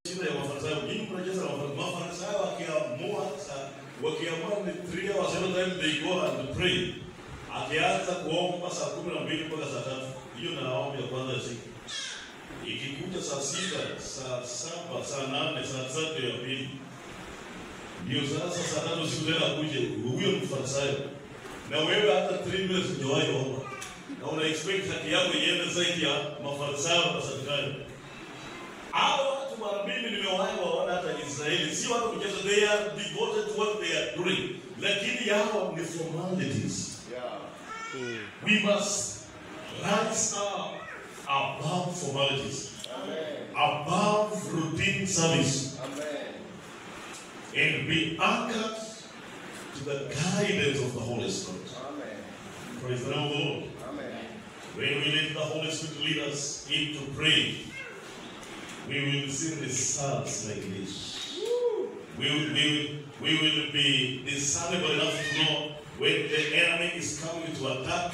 Shida ya Mafarisayo, nyinyi mnacheza na Mafarisayo wakiamua wakiamua ni 3 hours every time they go and pray. Akianza kuomba saa 12 mpaka saa 3. Hiyo na awamu ya kwanza ya siku. Ikikuja saa 6, saa 7, saa 8, saa 9 ya pili. Ndio sasa saa 3 usiku tena akuje huyo Mfarisayo. Na wewe hata 3 minutes hujawahi omba. Na una expect haki yako iende zaidi ya Mafarisayo na Masadukayo. Hao watu mara mimi nimewahi waona hata Israeli, si watu kucheza, they are devoted to what they are doing. Lakini yao ni formalities. Yeah. We must rise up above formalities. Amen. Above routine service. Amen. And be anchored to the guidance of the Holy Spirit. Amen. Praise the name of the Lord. Amen. When we let the Holy Spirit lead us into praying, we will see results like this. We will be discernible enough to know when the enemy is coming to attack,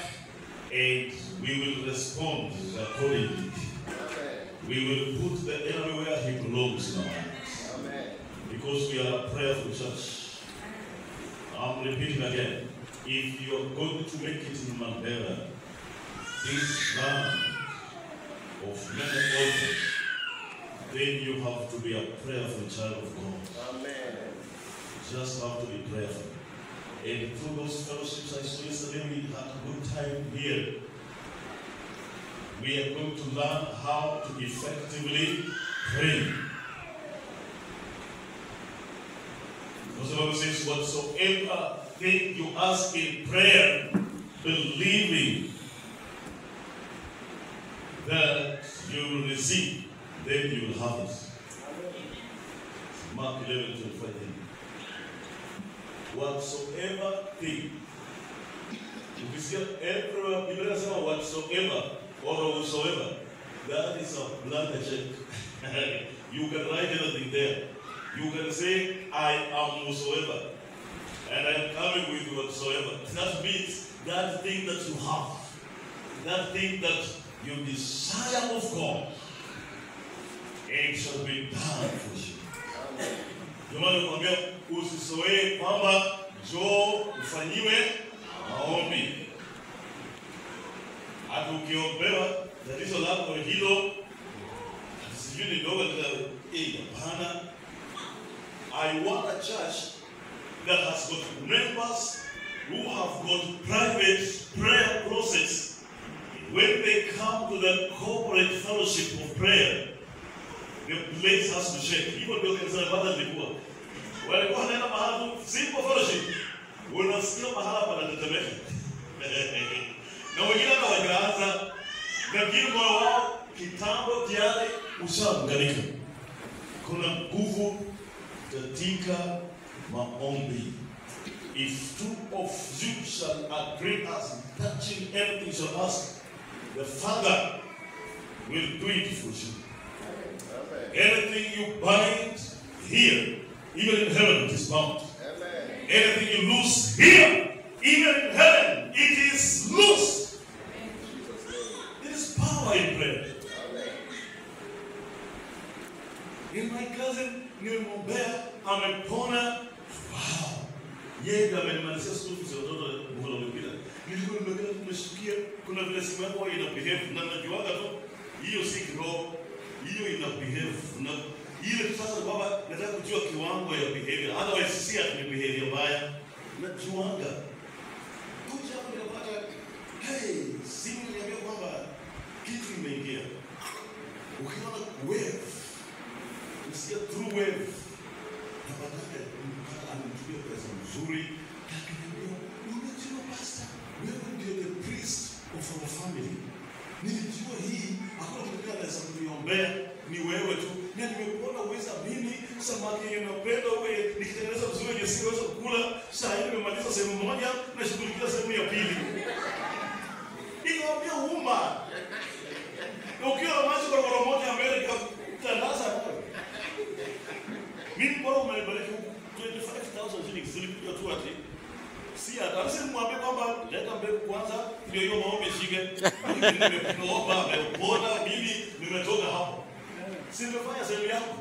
and we will respond accordingly. Amen. We will put the enemy where he belongs in our lives. Amen. Because we are a prayerful church. I'm repeating again. If you are going to make it in Mandera, this land of many altars, then you have to be a prayerful child of God. Amen. You just have to be prayerful. And through those fellowships I saw yesterday, we had a good time here. We are going to learn how to effectively pray. Because the Bible says, whatsoever thing you ask in prayer, believing that you will receive, then you will have it. Mark 11:25. Whatsoever thing. If you see everywhere, people say whatsoever or whosoever, that is a blank check. You can write anything there. You can say, I am whosoever, and I am coming with whatsoever. That means that thing that you have, that thing that you desire of God, it shall be done for you. Ndio maana nakwambia usizoee kwamba njoo ufanyiwe maombi. Hata ukiombewa tatizo lako hilo, sijui ni dogo hapana. I want a church that has got members who have got private prayer process. When they come to the corporate fellowship of prayer, the place has to shake. Hivyo ndio kanisa la kwanza lilikuwa. Walikuwa wanaenda mahali simple fellowship. Unasikia mahala panatetemeka. Na wengine hata hawajaanza, lakini moyo wao kitambo tayari ushaunganika. Kuna nguvu katika maombi. If two of you shall agree as touching anything shall ask, the Father will do it for you. Amen. Anything you bind here, even in heaven, it is bound. Amen. Anything you loose here, even in heaven, it is loose. In Jesus' name. There is power in prayer. Amen. In my cousin, nimemwombea, amepona. Wow. Yeye ndiye amenimalizia school fees ya watoto muhula uliopita. Nilikuwa nimekaa tumeshukia, kuna vile simu yako huwa ina behave na najuaga tu hiyo si kiroho, hiyo ina behave na ile tu sasa baba nataka kujua kiwango ya behavior. Otherwise si ati ni behavior mbaya. Najuaga. Kuja hapo nikapata, hey, simu iliniambia kwamba kitu imeingia. Ukiona wave, usikia true wave. Na baadaye mpaka amemtumia pesa mzuri. Akaniambia, unajua pastor, wewe ndio the priest of our family. Nilijua hii, hakuna mtu mwingine anaweza kuniombea, ni wewe tu. Na nimekuona uweza mimi, samaki yenye napenda wewe, nikitengeneza vizuri yenye siweza kukula, saa hii nimemaliza sehemu moja, nashughulikia sehemu ya pili. Nikamwambia uma. Na ukiwa na macho kwa moja Amerika, tandaza hapo. Mimi bora umenibariki huku 25,000 shillings zilikuja tu ati. Si hata si mwambie kwamba leta mbegu kwanza ndio hiyo maombi shike. Mimi nimepona, mimi nimetoka hapo. Si nimefanya sehemu yangu.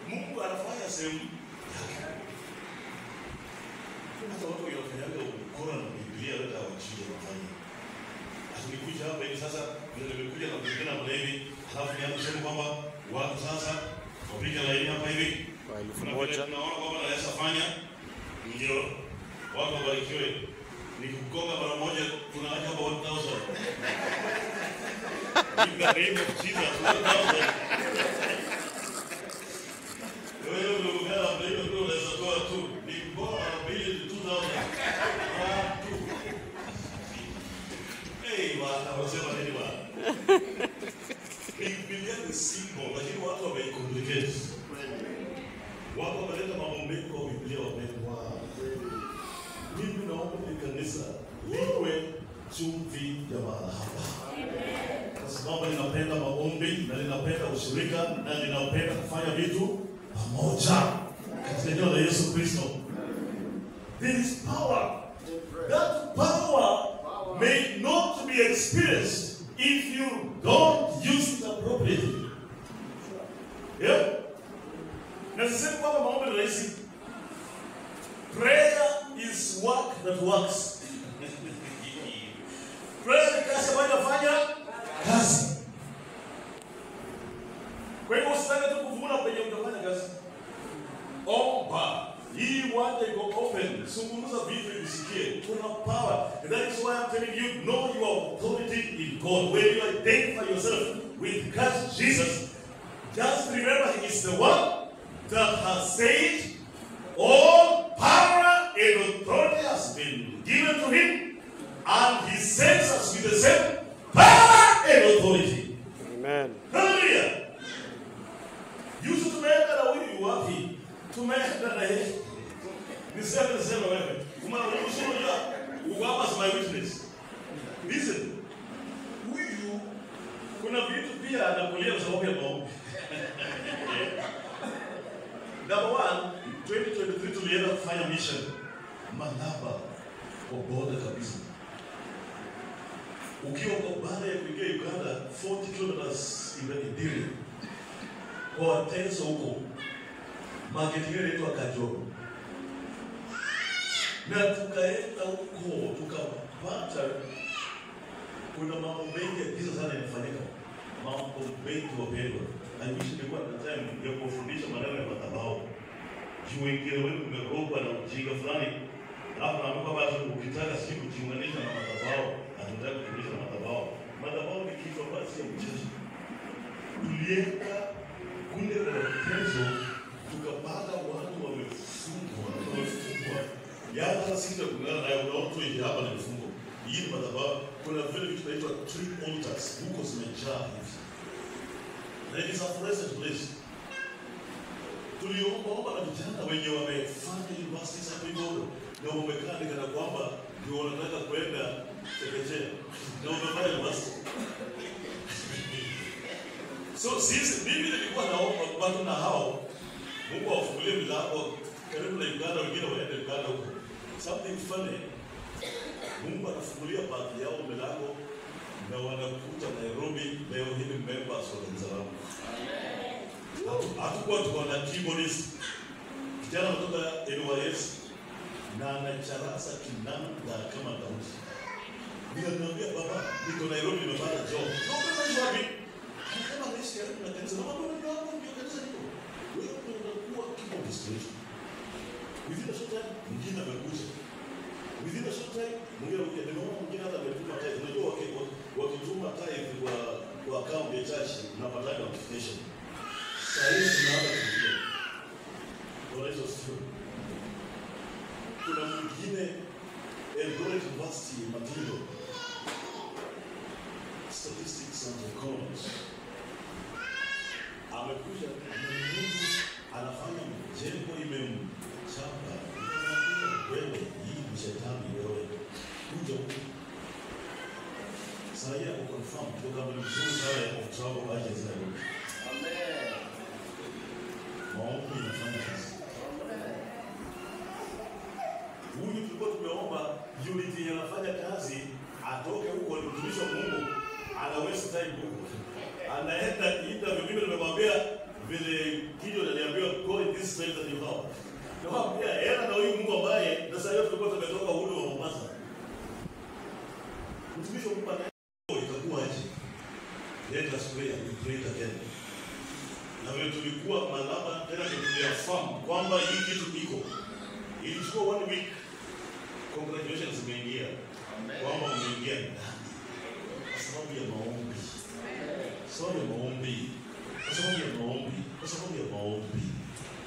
Mungu anafanya sehemu yake. Hata watu wanafanyaga ukora na Biblia hata hawajui wanafanya. Asinikuja hapa hivi sasa, vile nimekuja na Biblia na hivi, halafu nianze kusema kwamba watu sasa wapige laini hapa hivi. Kwa elfu Kuna moja. vile tunaona kwamba naweza fanya ndio watu wabarikiwe. Nikikugonga mara moja tunaacha hapa 1000. In the name of Jesus, 1000. Wewe unaongea na mbili ndio unaweza toa tu. Nikikugonga mara mbili ni 2000. Ah, tu. Hey, bwana, unasema nini bwana? Biblia ni simple, lakini watu wameicomplicate. Watu wameleta mambo mengi kwa Biblia wapendwa. Mimi naomba hili kanisa liwe chumvi ya mahala hapa. Kwa sababu ninapenda maombi na ninapenda ushirika na ninapenda kufanya vitu pamoja katika jina la Yesu Kristo. There is power. That power may not be experienced if you don't use it appropriately. Yeah? Na sisemi kwamba maombi ni rahisi. Prayer is work that works. Prayer ni kazi ambayo inafanya kazi. Kwa hivyo usitake tu kuvuna penye utafanya kazi. Omba. Hii uwanja iko open. Zungumza vitu visikie. Kuna power. And that is why I'm telling you, know your authority in God. When you identify yourself with Christ Jesus, just remember He is the one that has said, all power and authority has been given to Him, and He sends us with the same power and authority. Amen. Hallelujah. Yusu tumeenda na huyu wapi? Tumeenda na yeye. Niseme wewe. Umaana unajua Obama is my witness. Listen. Huyu kuna vitu pia anakulia kwa sababu ya maombi. Number one, 2023 tulienda kufanya mission Malaba kwa border kabisa. Ukiwa kwa baada ya kuingia Uganda 40 kilometers in the interior. Kwa Wateso huko market ile inaitwa Kajoro. Na tukaenda huko tukapata kuna mambo mengi ya giza sana yanafanyika. Mambo mengi wapendwa. I wish nilikuwa na time ya kufundisha maneno ya madhabahu. Juu wengine wenu mmerogwa na ujinga fulani. Alafu naambiwa kwamba ukitaka si kujiunganisha na madhabahu, hatutaki kujiunganisha na madhabahu. Madhabahu ni kitu ambacho si mchezo. Tulienda kule kwa Wateso tukapata watu wamefungwa, wamefungwa. Yaani hata sisi tukungana nayo unaona tu hivi hapa ni mfungo. Hii ni madhabahu. Kuna vile vitu vinaitwa tree altars huko zimejaa hivi. Na it is a forested place. Tuliomba omba na vijana wenye wamefanya universities hapo hivyo na wamekaa ni kana kwamba ndio wanataka kwenda chekechea na wamefanya university. So sisi mimi nilikuwa naomba watu na hao Mungu awafungulie milango karibu na Uganda, wengine waende Uganda huko. Something funny, Mungu anafungulia baadhi yao milango na wanakuja Nairobi leo hii ni members wa kanisa langu. Hatukuwa tuko na keyboardist. Kijana kutoka NYS na anacharasa kinanda kama Daudi. Nikamwambia baba, niko Nairobi nimepata job. Naomba naishi wapi? Anasema naishi karibu na kanisa. Naomba ndio hapo ndio kanisa liko. Wewe unakuwa keyboardist wetu. Within a short time, mwingine amekuja. Within a short time, mwingine amekuja. Nimeona mwingine hata ametuma tithe. Unajua wakituma tithe kwa account ya church unapata notification. Saa hizi tunaanza kuingia. Bwana Yesu asifiwe. Kuna mwingine Eldoret University Matindo, Statistics and Economics. Amekuja mtu anafanya mjengo imemchapa. Wewe hii ni shetani wewe. Kuja huku. Saa hii ako confirm kutoka kampuni nzuri sana ya travel agency Nairobi. Amen. Maombi inafanya kazi. Amen. Huyu tulikuwa tumeomba unity anafanya kazi atoke huko ni mtumishi wa Mungu ana waste time huko. Anaenda interview, mimi nimemwambia vile Gideon aliambiwa this faith that you have. Nakwambia hela na huyu Mungu ambaye na sasa yote tulikuwa tumetoka uhuru wa Mombasa. Mtumishi wa Mungu anaye itakuwa aje? Let us pray and we pray again. Na vile tulikuwa Malaba tena tuliafahamu kwamba hii kitu iko. Ilichukua 1 week. Congratulations zimeingia. Kwamba umeingia ndani. Kwa sababu ya maombi. Sababu ya maombi. Kwa sababu ya maombi. Kwa sababu ya maombi.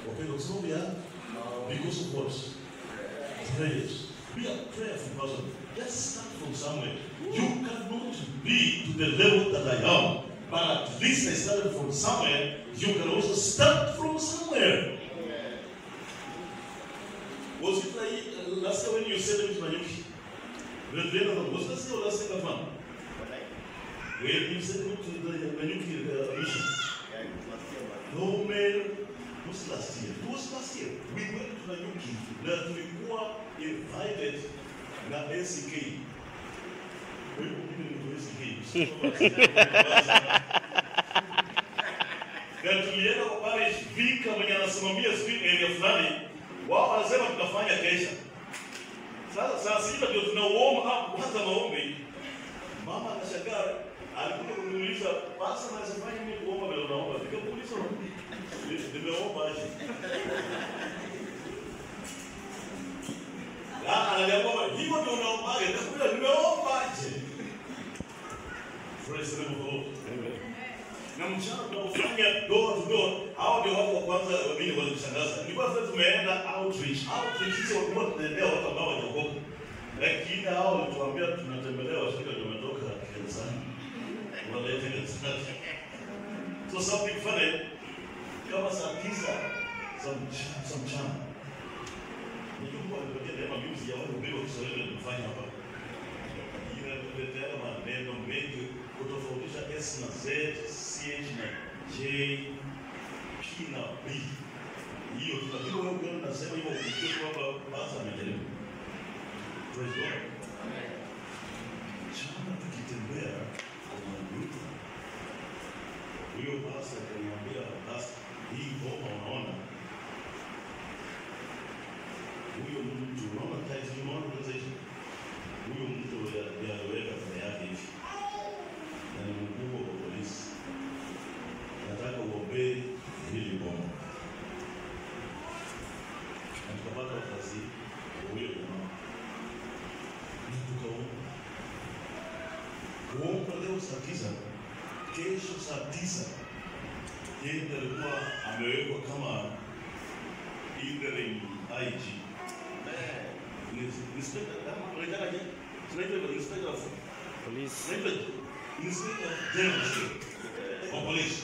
Wapendwa, kwa sababu ya because of what? Prayers. Be a prayerful person. Just start from somewhere. You cannot be to the level that I am, but at least I started from somewhere. You can also start from somewhere. Was it like last year when you said it to Nanyuki? Was last year or last year, Kafan? When you said it to the Nanyuki mission? Yeah, it was last year. No, man. It was last year. It was last year. We went to Nanyuki. Na tulikuwa invited na ACK. Kwa hiyo mimi ni mtu ACK. Na tulienda kwa parish vika mwenye anasimamia sijui area fulani. Wao wanasema tutafanya kesha. Sasa saa sita ndio tuna warm up kwanza maombi. Mama anashangaa, alikuja kuniuliza, "Basi naweza fanya nini kuomba vile unaomba?" Nikamuuliza, "Nimeomba aje?" Na ananiambia, "Hivyo ndio unaomba?" Nikamuuliza, "Nimeomba aje?" Praise the Lord. Na mchana tunaofanya door to door, hao ndio watu wa kwanza wengine walinishangaza. Nilikuwa sasa tumeenda outreach. Outreach sisi walikuwa tunaendea watu ambao hawajaokoka. Lakini hao walituambia tunatembelea washirika ndio wametoka kanisani. Walete kanisani. So something funny, kama saa 9 za mchana. Nilikuwa nimepatia neema mimi ya watu mbili wa Kiswahili nimefanya hapa. Inaletea maneno mengi kutofautisha S na Z, CH na J, P na B. Hiyo tunajua wewe ukiona nasema hivyo ukijua kwamba basi amejaribu. Praise God. Amen. Jana tukitembea kwa Maluta, huyo basi akaniambia, basi hii ngoma unaona, huyo mtu unaona title, unaona organization, huyo mtu aliweka fedha yake hivi na ni mkubwa wa polisi, nataka uombee hili boma. Na tukapata wazazi wa huyo jamaa na tukaomba. Kuomba leo saa 9, kesho saa 9 yeye ndiye alikuwa amewekwa kama interim IG. Inspector, Inspector of Police. Inspector General wa polisi.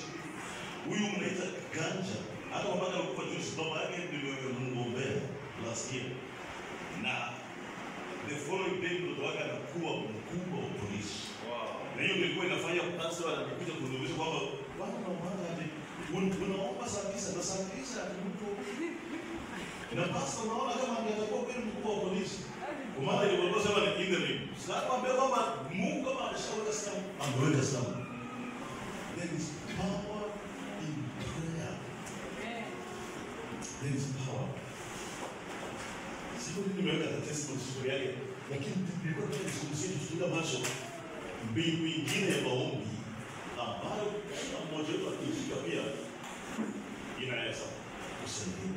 Huyu mnaita Ganja. Hata mpaka alikufa juzi, baba yake nilimwombea last year. Na the following day mtoto wake anakuwa mkubwa wa polisi. Wow. Na hiyo ilikuwa inafanya pastor anakuja kuzungumza kwamba bwana unaomba aje? Unaomba saa 9 na saa 9 mtu. Na pastor unaona kama angekuwa kweli mkubwa wa polisi. Kwa maana ilikuwa sema ni interim. Sasa kwambia kwamba Mungu kama ameshaweka stamp, ameweka stamp. There is power in prayer. There is power. Sio nimeweka the testimony story yake, lakini nilikuwa tunazungumzia tukifunga macho mbinu ingine ya maombi ambayo kila mmoja wetu akishika pia inaweza kusaidia.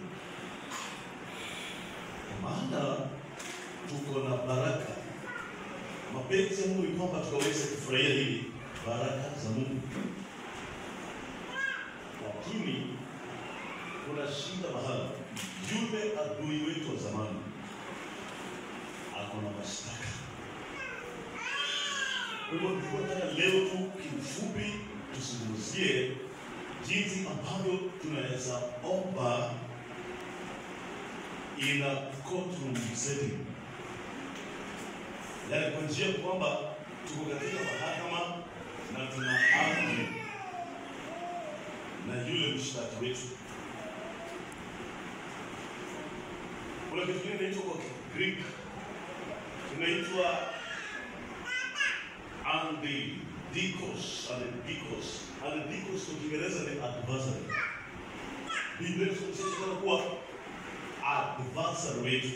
Kwa maana tuko na baraka. Mapenzi ya Mungu ni kwamba tukaweze kufurahia hili baraka za Mungu. Lakini kuna shida mahala. Yule adui wetu wa zamani ako na mashtaka. Kwa hivyo tunataka leo tu kiufupi tuzungumzie jinsi ambavyo tunaweza omba in a courtroom setting. Yaani kwa njia kwamba tuko katika mahakama na tuna argue na yule mshtaki wetu. Kuna kitu kingine kinaitwa kwa Greek kinaitwa andidikos. Andidikos. Andidikos kwa Kiingereza ni adversary. Biblia inasema kuwa adversary wetu.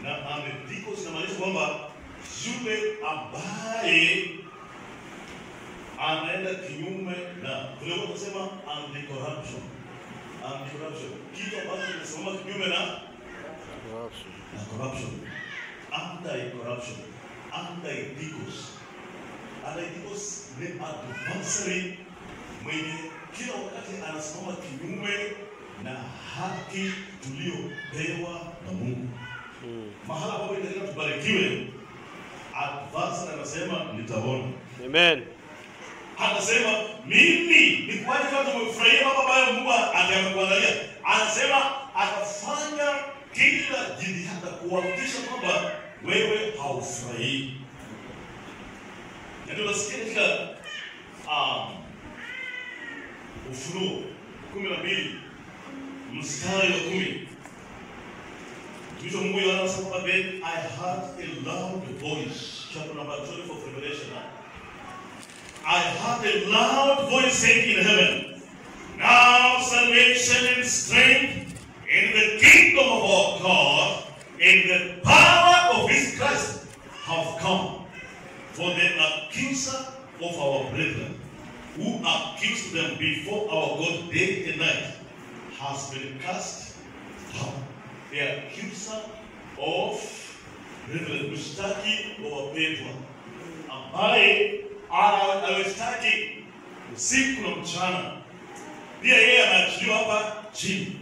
Na andikos inamaanisha kwamba yule ambaye anaenda kinyume na vile tunasema anti-corruption. Anti-corruption. Kitu ambacho kinasimama kinyume na Corruption. Na corruption. Anti-corruption. Anti-dikos. Anti-dikos ni adversary mwenye kila wakati anasimama kinyume na haki tuliyopewa na Mungu. Mahala ambapo inatakiwa tubarikiwe, adversary anasema nitaona. Amen. Anasema mimi ni kwa ajili watu wamefurahia mambo ambayo Mungu amekuandalia. Anasema atafanya kila jitihada kuhakikisha kwamba wewe haufurahii. Na ndio nasikia katika Ufunuo 12 mstari wa 10. Mtumishi wa Mungu Yohana anasema kwamba then I heard a loud voice, chapter number 12 of Revelation. I heard a loud voice saying in heaven, now salvation and strength in the kingdom of our God, in the power of his Christ have come. For the accuser of our brethren, who accused them before our God day and night, has been cast down. The accuser of brethren, mshtaki wa wapendwa, ambaye anawashtaki usiku na mchana, pia yeye anaachiliwa hapa chini.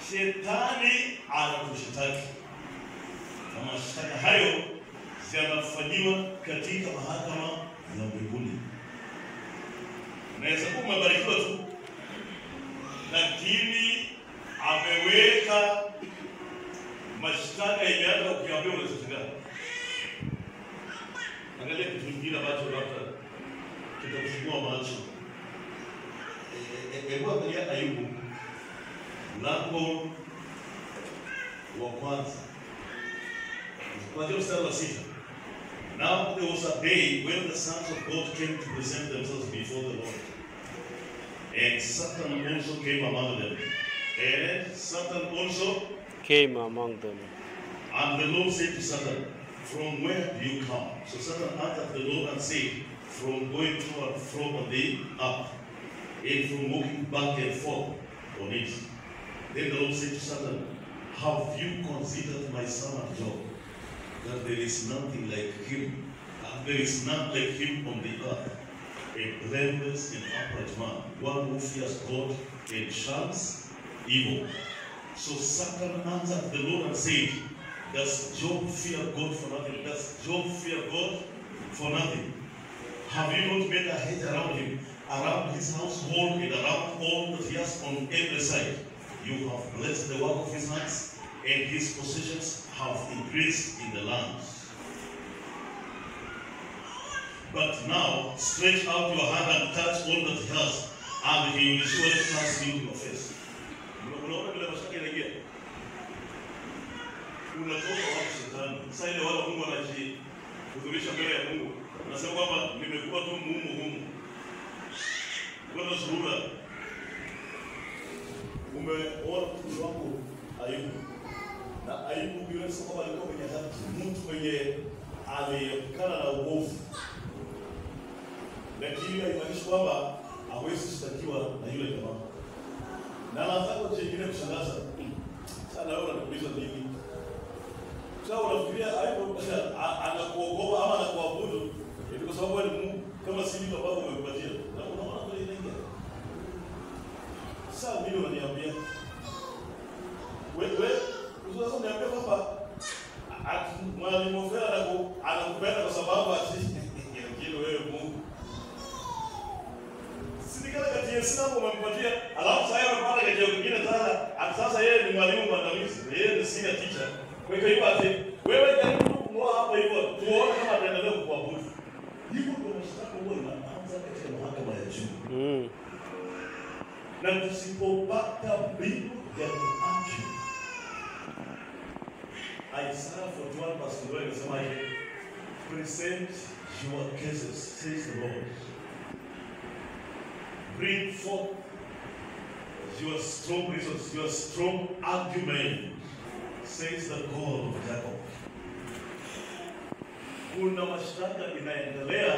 Shetani anatushtaki, na mashtaka hayo yanafanyiwa katika mahakama ya mbinguni. Naweza kuwa umebarikiwa tu, lakini ameweka mashtaka yenye hata ukiambiwa unashangaa. Angalia kitu kingine ambacho labda kitakufungua macho. Hebu angalia Ayubu mlango wa kwanza kuanzia mstari wa 6. Now there was a day when the sons of God came to present themselves before the Lord, and Satan also came among them. And Satan also came among them. And the Lord said to Satan, from where do you come? So Satan answered the Lord and said, from going to and fro on the earth, and from walking back and forth on it. Then the Lord said to Satan, have you considered my servant Job, that there is nothing like him, and there is none like him on the earth, a blameless and upright man, one who fears God and shuns evil. So Satan answered the Lord and said, does Job fear God for nothing? Does Job fear God for nothing? Have you not made a hedge around him, around his household, and around all that he has on every side? You have blessed the work of his hands, and his possessions have increased in the land. But now stretch out your hand and touch all that he has, and he will surely cast you to your face. Unaona vile mashtaka yanaingia? Unatoka wapi shetani? Sasa ile wala Mungu anajihudhurisha mbele ya Mungu, anasema kwamba nimekuwa tu muhumu humu. Kwa sura umeona mtu wangu Ayubu. Na Ayubu yule sio kwamba alikuwa mwenye haki, mtu mwenye aliyepukana na uovu. Lakini haimaanishi kwamba hawezi kushtakiwa na yule jamaa. Na nataka jingine kushangaza. Sana wewe unaniuliza nini? Sasa unafikiria Ayubu anakuogopa ama anakuabudu ni kwa sababu wewe ni Mungu kama si mimi ambao umekupatia. Na unaona vile inaingia. Sasa mimi unaniambia wewe unaweza kuniambia kwamba mwalimu Fera anakupenda kwa sababu ati lakini wewe Mungu. Sinikala kati ya sina umempatia, alafu sasa amepata kati ya mwingine sasa, ati sasa yeye ni mwalimu mwandamizi, yeye ni senior teacher. Kwa hiyo hivyo ati wewe jaribu kumwoa hapa hivyo tuone kama ataendelea kukuabudu. Hivyo ndio mashtaka huwa inaanza katika mahakama ya juu. Na tusipopata mbinu ya kuacha. Isaiah 41 verse 1 inasema hivi, present your cases, says the Lord. Bring forth your strong reasons, your strong argument, says the God of Jacob. Kuna mashtaka inaendelea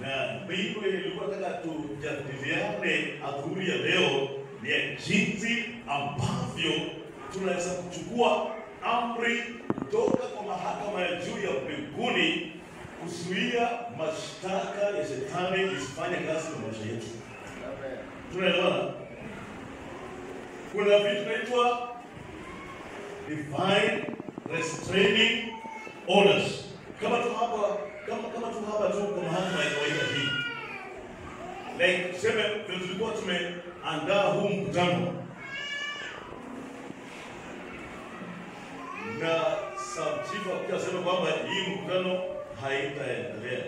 na mbinu ilikuwa nataka tujadiliane adhuhuri ya leo ni ya jinsi ambavyo tunaweza kuchukua amri kutoka kwa mahakama ya juu ya mbinguni kuzuia mashtaka ya shetani isifanye kazi kwa maisha yetu. Tunaelewana? Kuna vitu vinaitwa divine restraining orders. Kama tu hapa tu kwa mahakama ya kawaida hii. Like tuseme tulikuwa tumeandaa huu mkutano na sub chief akasema kwamba hii mkutano haitaendelea.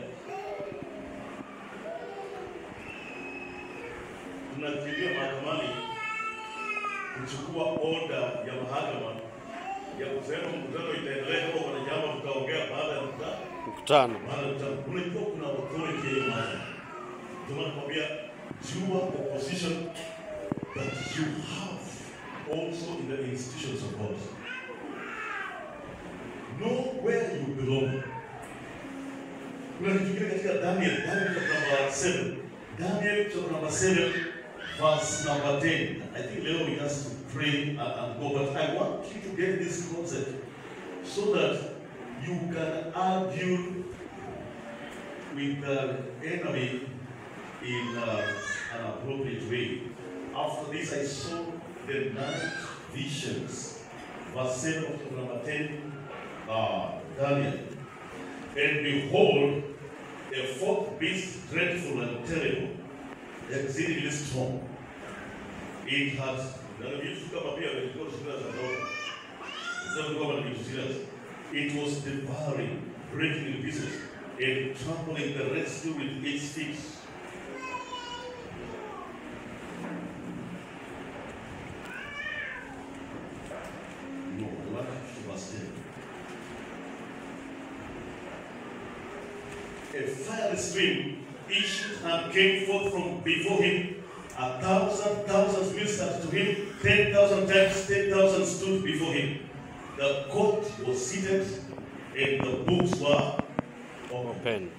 Tunakimbia mahakamani kuchukua oda ya mahakama ya kusema mkutano itaendelea kama wanachama tutaongea baada ya mkutano. Unajua kuna authority ya mahakama. Ndio maana nakwambia jua the position that you have also in the institutions of God. Know where you belong. Kuna kitu kingine katika Daniel chapter number 7. Daniel chapter number 7 verse number 10. I think leo we have to pray and go, but I want you to get this concept so that you can argue with the enemy in an appropriate way. After this, I saw the night visions. Verse 7 of chapter number 10, Daniel. And behold, a fourth beast, dreadful and terrible, exceedingly strong. It has. It was devouring, breaking in pieces, and trampling the rest with its feet. No, I want to verse 10. A fiery stream issued and came forth from before him. 1,000 thousands ministered to him, 10,000 times 10,000 stood before him. The court was seated and the books were open.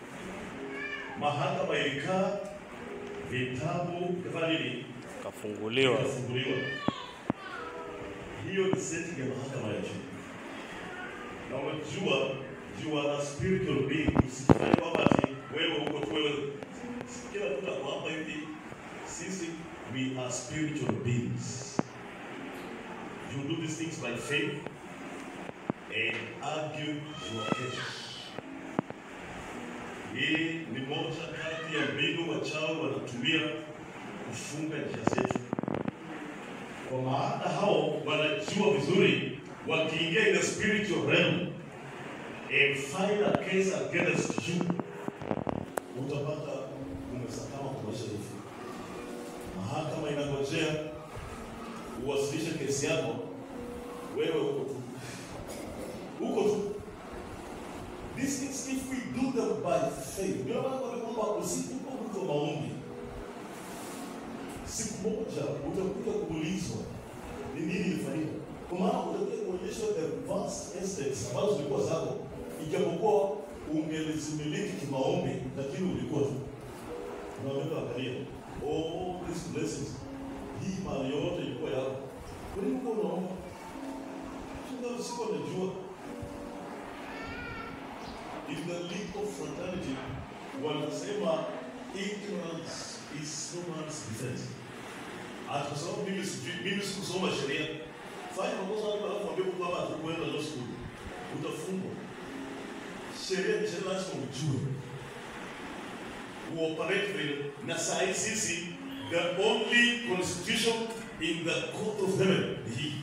Mahakama ilikaa, vitabu vikafanya nini? Kafunguliwa. Hiyo ni setting ya mahakama ya juu. Na unajua you are a spiritual being. Usifanye kwamba ati wewe uko tu wewe. Kila mtu ako hapa hivi. Sisi, we are spiritual beings. You do these things by faith and argue your case. Hii ni moja kati ya mbinu wachawi wanatumia kufunga njia zetu. Kwa maana hao wanajua vizuri wakiingia in the spiritual realm and file a case against you, utapata umesakama kwa maisha yetu. Mahakama inangojea uwasilishe kesi yako, wewe uko tu. Uko tu. These things, if we do them by faith, ndio maana kwamba usipokuwa mtu wa maombi, siku moja utakuja kuulizwa ni nini ilifanyika. Kwa maana utakuja kuonyeshwa the vast estates ambazo zilikuwa zako, ijapokuwa ungelizimiliki kimaombi, lakini ulikuwa tu. Unaona, angalia all these blessings, hii mali yote ilikuwa yako. Kwa nini uko unaomba? Sio siku unajua. In the league of fraternity, wanasema ignorance is no man's defense. Ati kwa sababu mimi sijui, mimi sikusoma sheria. Fanya makosa hapo alafu ambie mtu hapa hatukuenda law school. Utafungwa. Sheria ni sheria, lazima ujue. Uoperate vile. Na saa sisi, the only constitution in the court of heaven ni hii.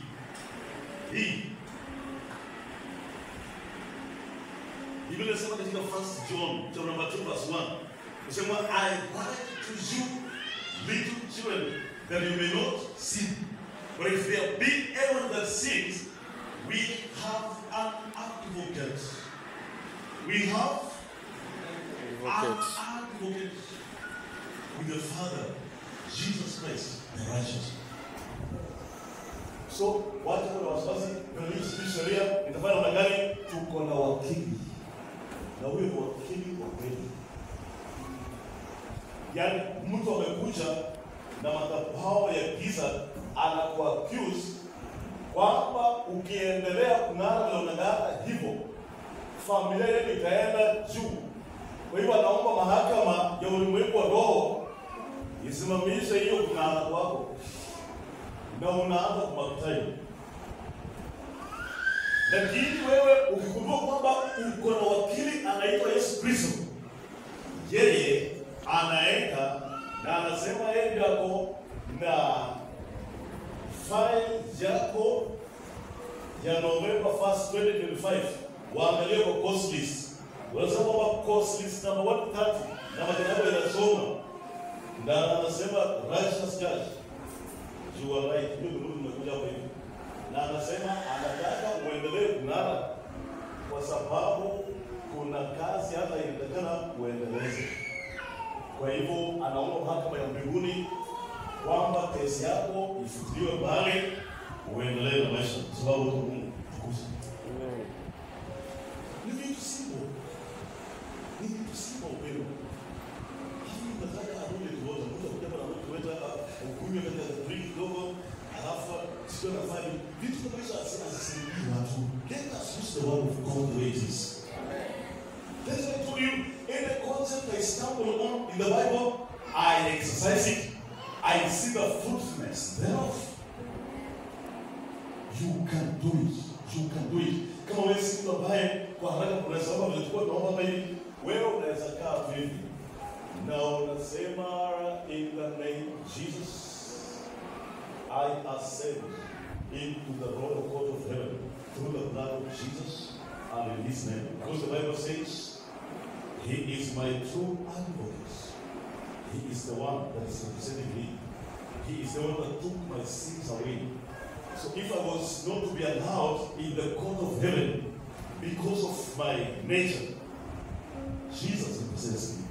Hii. Biblia inasema katika 1 John chapter number 2 verse 1. Inasema, I write to you little children that you may not sin. But if there be anyone that sins, we have an advocate. We have an advocate with the Father, Christ, the righteous. So watu wana wasiwasi, ndio sheria itafanya namna gani? Tuko na wakili, na huyo ni wakili wa kweli. Yaani mtu amekuja na madhabahu ya giza anakuaccuse kwamba ukiendelea kung'ara na unang'ara hivyo familia yenu itaenda juu. Kwa hivyo anaomba mahakama ya ulimwengu wa roho isimamishe hiyo kung'ara kwako, na unaanza kumwakitai. Lakini wewe ukigundua kwamba uko na wakili anaitwa Yesu Kristo, yeye anaenda na anasema yeye ndio ako na file yako ya November 1st 2025, waangalie kwa cost list. Wanasema kwamba cost list number 130 na majina yako inasoma, na anasema righteous judge, you are right. Ndio ndio nimekuja hapa hivi, na anasema anataka uendelee kung'ara kwa sababu kuna kazi hata inatakana uendeleze. Kwa hivyo anaomba mahakama ya mbinguni kwamba kesi yako ifutiliwe mbali, uendelee na maisha, kwa sababu Mungu tukuze. Ni vitu simple, ni vitu simple upendo. Hivi nataka arudi tuote, mtu akuja hapa na kuweta ukunywe katika drink kidogo, alafu sio nafanya vitu kama hizo, asisaidii watu. Let us use the word of God the way it is. That's why I told you, any concept I stumble on in the Bible, I exercise it. I see the fruitfulness thereof. You can do it. You can do it. Kama wewe si mtu ambaye kwa haraka unaweza omba vile tulikuwa tunaomba hapa hivi, wewe unaweza kaa tu hivi na unasema in the name of Jesus I ascend into the royal court of heaven through the blood of Jesus and in his name. Because the Bible says he is my true advocate. He is the one that is representing me. He is the one that took my sins away. So if I was not to be allowed in the court of heaven because of my nature, Jesus represents me.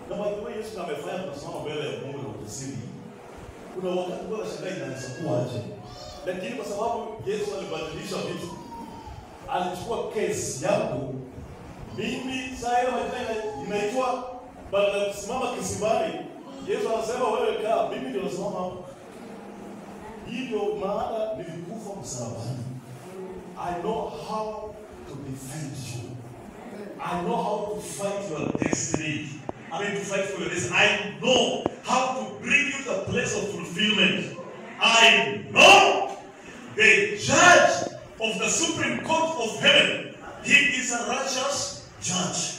Na by the way, Yesu amefanya tunasimama mbele ya Mungu kwa ujasiri. Kuna wakati kwa shida inaanza kuwa aje, lakini kwa sababu Yesu alibadilisha vitu, alichukua kesi yangu mimi. Saa ile majina inaitwa badala ya kusimama kisimani, Yesu anasema wewe kaa, mimi ndio nasimama hapo. Hivyo maana nilikufa msalabani. I know how to defend you. I know how to fight your destiny. I mean to fight for your destiny. I know how to bring you to a place of fulfillment. I know the judge of the Supreme Court of Heaven. He is a righteous judge.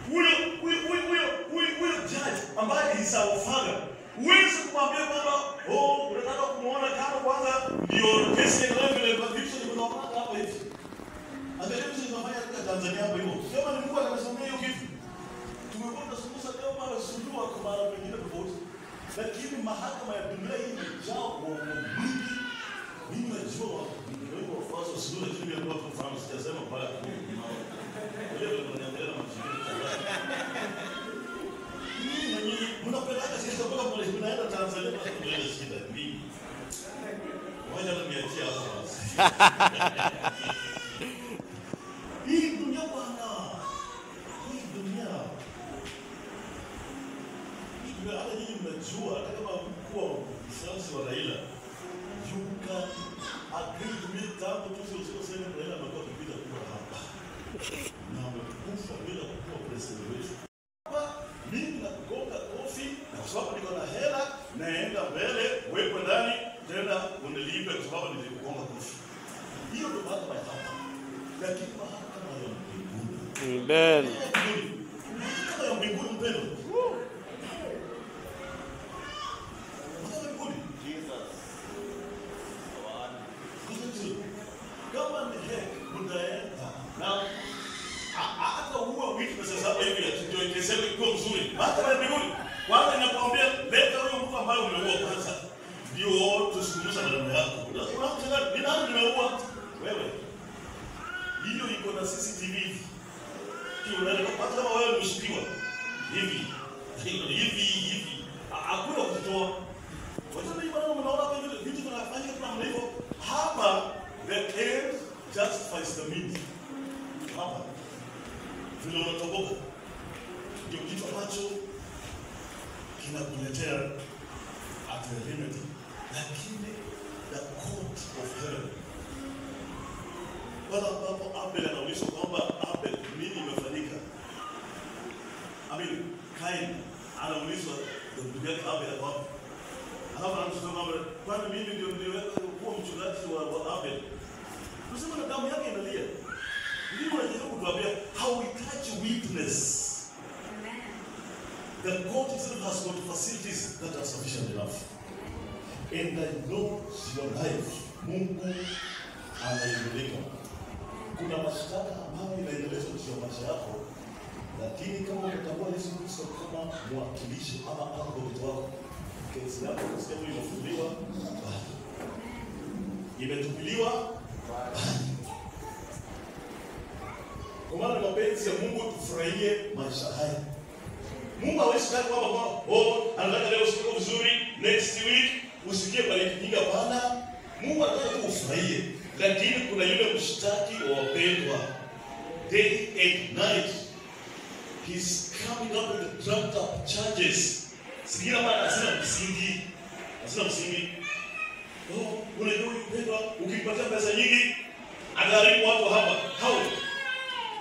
Huyo judge ambaye is our father. Huwezi kumwambia kwamba oh, unataka kumuona kama kwanza ndio kesi yenyewe vile vitu vinaonekana hapa hivi. Angalia vitu vinafanya katika Tanzania hapo hivyo. Kama ni Mungu atasimamia hiyo kitu. Tumekuwa tunazungumza kama mara suluhu kwa mara nyingine tofauti. Lakini mahakama ya dunia hii imejaa uongo mwingi. Mimi najua ndio wafuasi wa Suluhu, lakini mimi kwa mfano sijasema baya kwa leo tunaniangalia na macho. Mimi na nyinyi mnapeleka sisi mpaka pale tunaenda Tanzania na tunaenda shida mimi. Wacha niachie hapo basi. Hii dunia bwana. Hii dunia. Hii dunia hata nyinyi mnajua hata kama mkuu msasi wa Raila. You can agree to me tangu 2007 Raila amekuwa akipiga kura hapa. Na amekufa bila kuwa president wetu. Hapa mimi nakugonga kofi na kwa sababu niko na hela naenda mbele, wewe ndani tena unilipe kwa sababu nilikugonga kofi. Hiyo ndio mahakama ya hapa. Lakini mahakama ya mbinguni. Amen. Mahakama ya mbinguni mpendo. Mahakama ya mbinguni. Jesus. Kama ni hek mtaenda na hata huwa witnesses hapa hivi ndio kesi yako ikuwe mzuri. Mahakama ya mbinguni kwanza inakuambia leta huyo mtu ambaye umeua kwanza, ndio tuzungumze maneno yako. Unaona ni nani nimeua? Wewe. Hiyo iko na CCTV hivi. Unaona hata kama wewe ni mshukiwa hivi hivi hivi Hakuna kujitoa. Wajua nini bwana, mnaona hapa hivi vitu vinafanyika kama hivyo. Hapa the end justifies the means. Hapa vile unatoboka ndio kitu ambacho kinakuletea at the remedy, lakini the court of heaven. Wala ambapo Abel anaulizwa kwamba Abel, nini imefanyika? I mean, Kain anaulizwa ndugu yake Abel hapo. Alafu anamsema kwamba kwani mimi ndio niliweka kuwa mchungaji wa Abel. Tunasema na damu yake inalia. Ndio unajaribu kutuambia hauhitaji witness. Amen. The court itself has got facilities that are sufficient enough. And I know your life. Mungu anaimulika. Kuna mashtaka ambayo inaendelezwa juu ya maisha yako, lakini kama utatambua Yesu Kristo kama mwakilishi ama advocate wako, kesi yako utasikia tu imefunguliwa, imetupiliwa mbali. Kwa maana ni mapenzi ya Mungu tufurahie maisha haya. Mungu hawezi kutaka kwamba oh, anataka leo usikie vizuri, next week usikie bariki nyingi. Hapana. Mungu anataka tu ufurahie. Lakini kuna yule mshtaki wa wapendwa, day and night he's coming up with trumped up charges. Sikia maana hazina msingi. Hazina msingi. Oh, unajua huyu mpendwa ukimpatia pesa nyingi ataharibu watu hapa. How?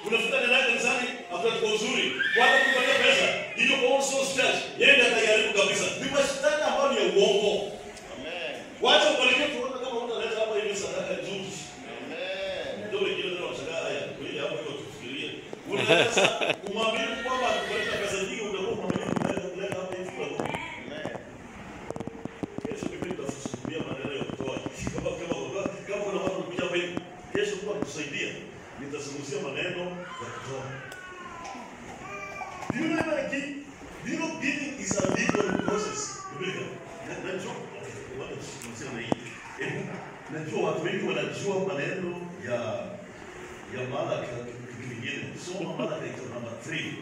Unafuta nenda kanisani after uzuri. Watu kupatia pesa hiyo kwa all source church, yeye ndiye ataharibu kabisa. Ni mashtaka ambayo ni ya uongo. Amen. Wacha ubarikiwe tuone kama utaleta hapa hivi sadaka nzuri. Amen. Ndio wengine ndio wanashangaa haya. Kweli hapo hiyo tufikirie. Unaweza kumwamini kwamba akikupatia pesa nyingi utakuwa mwaminifu unaweza kuleta hapa hivi kwa Mungu. Amen. Kesho mimi nitazungumzia maneno ya kutoa. Kama kuna watu wanakuja hapa hivi, kesho kwa kutusaidia nitazungumzia maneno ya kutoa. Do you know that give? Do you know giving is a legal process? Biblia. Najua, okay, watu tunasema hii. Najua watu wengi wanajua maneno ya Malaki kitu kingine. Soma Malaki chapter number 3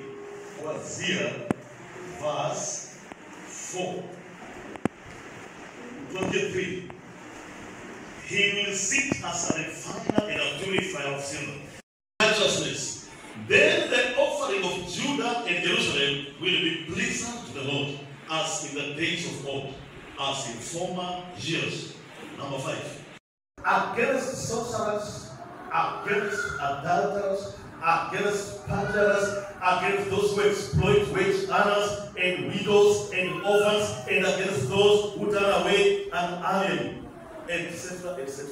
kuanzia verse 4. 23. He will sit as a refiner and a purifier of silver. Righteousness. Then the offering of Judah and Jerusalem will be pleasant to the Lord, as in the days of old, as in former years. Number 5. Against sorcerers, against adulterers, against perjurers, against those who exploit wage earners and widows and orphans, and against those who turn away an alien, etc., etc.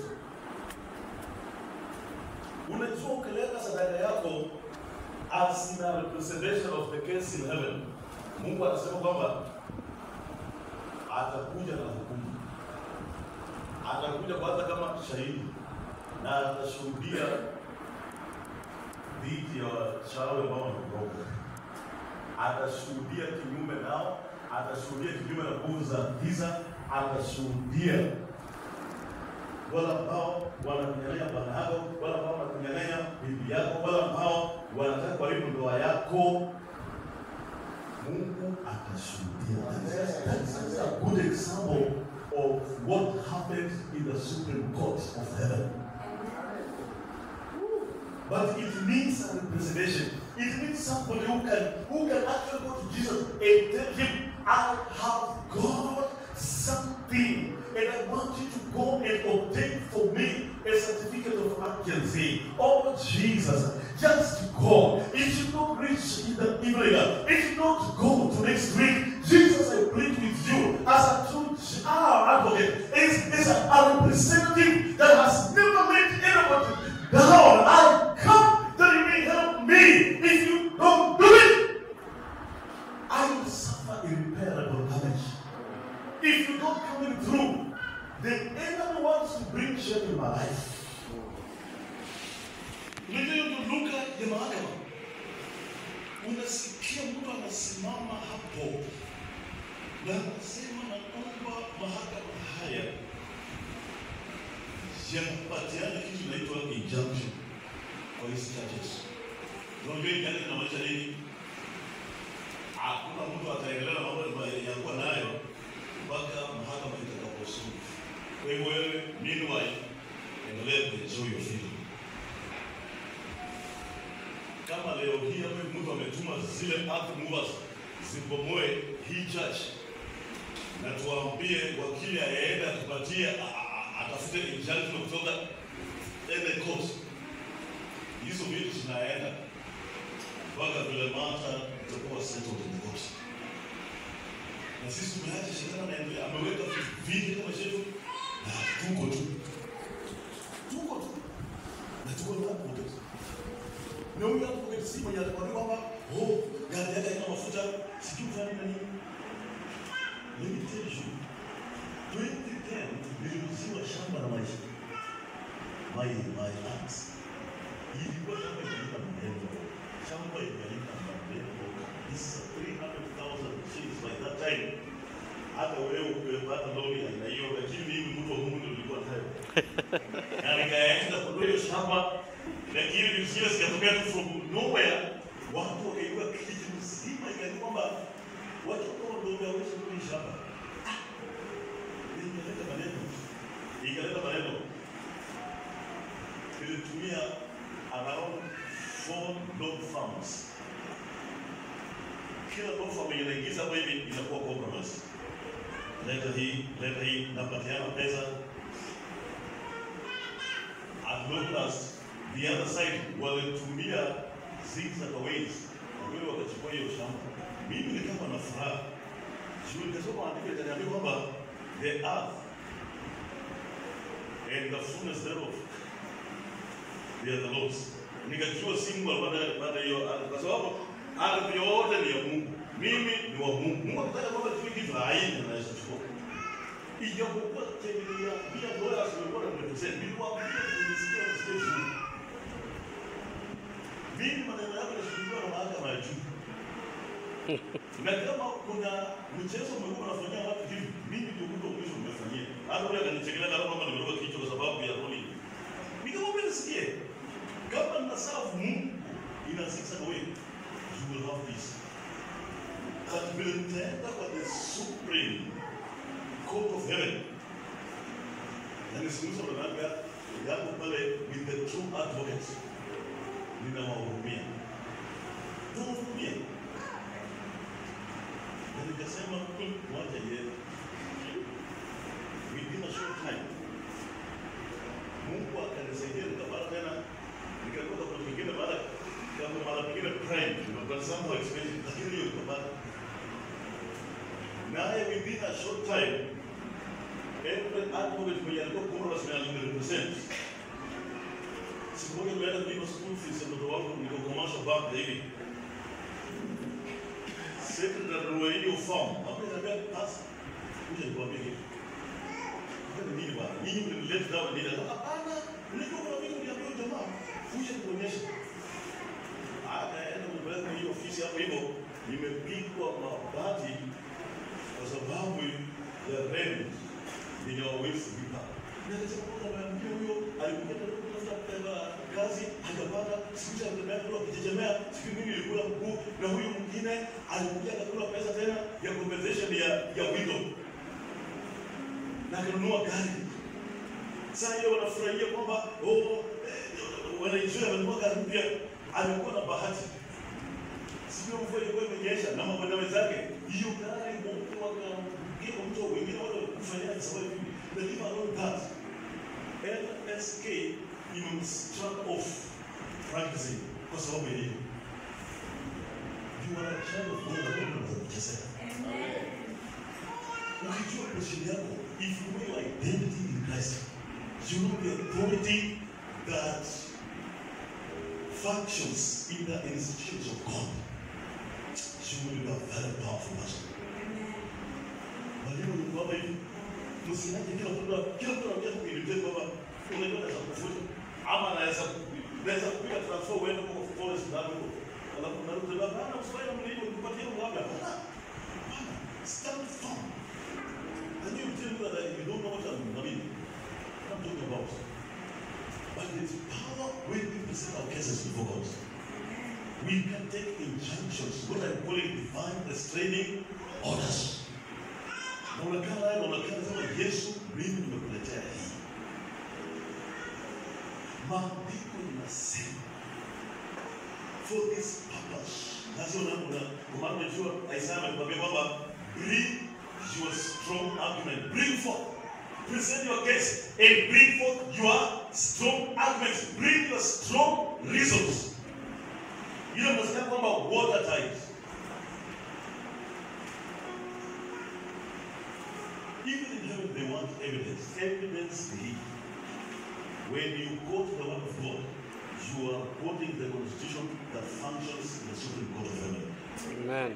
Unajua ukileta sadaka yako as in a representation of the case in heaven, Mungu anasema kwamba atakuja na hukumu. Atakuja kwanza kama shahidi na atashuhudia dhidi ya wachawi ambao wanakuroga. Atashuhudia kinyume nao, atashuhudia kinyume na nguvu za giza, atashuhudia wala ambao wanakunyang'anya bwana yako, wala ambao wanakunyang'anya bibi yako, wala ambao wanataka kuharibu ndoa yako. Mungu atashuhudia. That is a good example of what happens in the Supreme Court of Heaven. But it needs a representation. It needs somebody who can actually go to Jesus and tell him, I have got something, and I want you to go and obtain for me a certificate of agency. Oh Jesus, just go. It should not reach in the evening. It should not go to next week. Jesus, I plead with you as a true advocate, as a representative that has never let anybody down. I come that you may help me. If you don't do it, I will suffer irreparable damage. If you don't come in through, the enemy wants to bring shame in my life. Unajua hiyo ndio lugha ya mahakama. Unasikia mtu anasimama hapo na anasema, naomba mahakama haya yapatiane kitu inaitwa injunction kwa hizi charges. Unajua injunction inamaanisha nini? Hakuna mtu ataendelea na mambo yakuwa nayo tubomoe hii church na tuambie wakili aende atupatie atafute injunction kutoka the court. Hizo vitu zinaenda mpaka vile matter itakuwa settled in court. Na sisi tumeacha shetani anaendelea, ameweka vingi kama chetu na tuko tu. Tuko tu. Na tuko na advocate. Na huyu advocate si mwenye atakwambia kwamba oh, gari yake haina mafuta, sijui kufanya nini. Let me tell you, 2010 niliuziwa shamba na maisha. My aunt. Ilikuwa shamba imeenda maneno. Shamba imeenda maneno kabisa. 300,000 shillings by that time. Hata wewe ukipata lori aina hiyo, lakini mimi mtu wa Mungu ndio nilikuwa nayo. Na nikaenda kununua hiyo shamba, lakini vile zikatokea tu from nowhere, watu wakaiwa kijiji mzima ikajua kwamba watoto ndio hawezi kununua shamba. Ikaleta maneno. Ikaleta maneno. Nilitumia around 4 dog farms. Kila dog farm inaingiza hapo hivi inakuwa compromise. Leta hii, napatiana pesa. At long last, the other side walitumia zigzag ways. Wale wakachukua hiyo shamba. Mimi nikawa na furaha. Juu nikasoma andiko ikaniambia kwamba the earth and the fullness thereof, they are the Lord's. Nikajua si Mungu alikuwa anataka hiyo ardhi, kwa sababu ardhi yote ni ya Mungu. Mimi ni wa Mungu. Mungu akitaka kwamba tuwe kitu haini anaweza kuchukua. Ijapokuwa tegemea bila dola zilikuwa na represent. Niliwaambia nilisikia msikia. Mimi maneno yako yanashughulikiwa na mahakama ya juu. Na kama kuna mchezo umekuwa unafanyia watu hivi, mimi ndio mtu wa mwisho nimefanyia. Hata yule akanichekelea kama kwamba nimeroga kichwa kwa sababu ya ruling. Nikamwambia nisikie. Kama ninaserve Mungu in a zigzag way, you will have peace. But vile nitaenda kwa the supreme court of heaven. Na nisungumza na nanga yangu pale with the true advocates. Ninawahurumia. Ninawahurumia. Na nikasema wacha yeye. Within a short time, Mungu akanisaidia nikapata tena, nikatoka kwa kingine baada kama mara nyingine prime, but somehow expensive, lakini hiyo nikapata. Naye within a short time, every advocate mwenye alikuwa compromise na alinirepresent. Siku moja nimeenda kulipa school fees ya mtoto wangu, niko commercial bank hivi. Secretary wa hiyo form, akaniambia pass, kuja nikwambie kitu. Ni nini bwana? Nyinyi mlileta dawa nini? Hapana, nilikuwa kuna vitu niliambia jamaa, kuja nikuonyeshe. Akaenda kunipeleka hiyo ofisi hapo hivyo, nimepigwa mabati kwa sababu ya rent ninawawezi kulipa. Na akasema kwamba ameambia huyo alikuja kutafuta kazi hajapata, siku hizi anatembea kula kijijemea, siku mimi nilikula mguu, na huyu mwingine alikuja akakula pesa tena ya compensation ya widow. Na akanunua gari. Sasa hiyo wanafurahia kwamba oh, wanaenjoy amenunua gari mpya. Alikuwa na bahati. Sio mvua ilikuwa imenyesha na mabwana wenzake, hiyo gari mtu akaangukia kwa mtu, wengine wale kufanya sababu hivi. But leave alone that, LSK imemstruck off practicing kwa sababu ya hiyo. You are a child of God, hakuna mtu kuchezea. Ukijua position yako, if you know your identity in Christ, you know the authority that functions in the institutions of God, you will be a very powerful person. Mwalimu ni kwamba hivi, msiache kila mtu anakuja kukuelezea kwamba unajua anaweza kufuta ama anaweza kupiga transfer uende kwa forest na huko. Alafu unarudi tena bana usifanye mlivyo nikupatie mganga. Hapana. Stand firm. And you tell me that you don't know what I'm talking about. But there's power when we present our cases before God. We can take injunctions, what I'm calling divine restraining orders. Na unakaa naye, unakaa sema Yesu, mimi nimekuletea hii. Maandiko inasema For this purpose. Lazima kwa maana unajua Isaiah ametuambia kwamba bring your strong argument. Bring forth. Present your case and bring forth your strong arguments. Bring your strong reasons. Ile mnasikia kwamba water tight. Even in heaven they want evidence. Evidence ni hii. When you quote the word of God, you are quoting the constitution that functions in the Supreme Court of Heaven. Amen.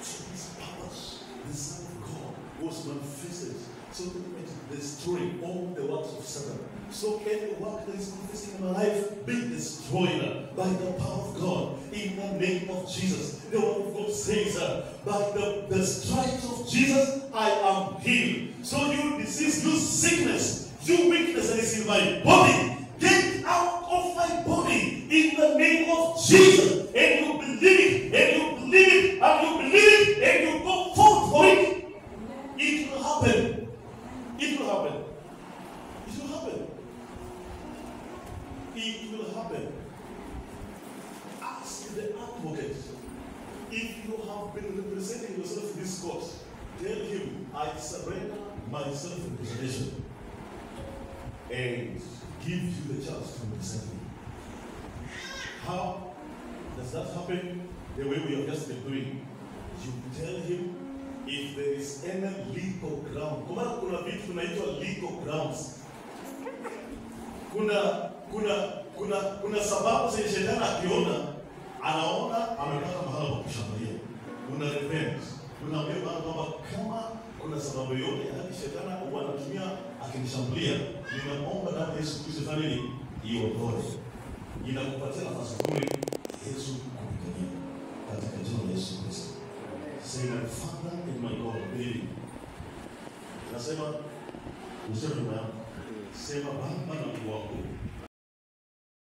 So this purpose, the Son of God, was manifested so that it might destroy all the works of Satan. So any work that is manifesting in my life be destroyed by the power of God in the name of Jesus. The word of God says, by the stripes of Jesus, I am healed. So you disease, you sickness, you weakness that is in my body, get out of my body in the name of Jesus. And you believe it, and you believe it, and you believe it, and you go forth for it. It will happen. It will happen. It will happen. It will happen. Ask the advocate. If you have been representing yourself in this court, tell him, I surrender my self-representation and give you the chance to represent me. How does that happen? The way we have just been doing. You tell him if there is any legal ground. Kwa maana kuna vitu vinaitwa legal grounds. Kuna sababu zenye shetani akiona, anaona amepata mahala pa kushambulia. Una repent. Unaambia Bwana kwamba kama kuna sababu yoyote hadi shetani huwa anatumia akinishambulia, ninaomba damu ya Yesu Kristo ifanye nini? Iondoe. Inakupatia nafasi nzuri Yesu kupigania katika jina la Yesu Kristo. Say, my Father and my God, believe. Nasema useme nyuma yangu. Sema Baba na Mungu wangu,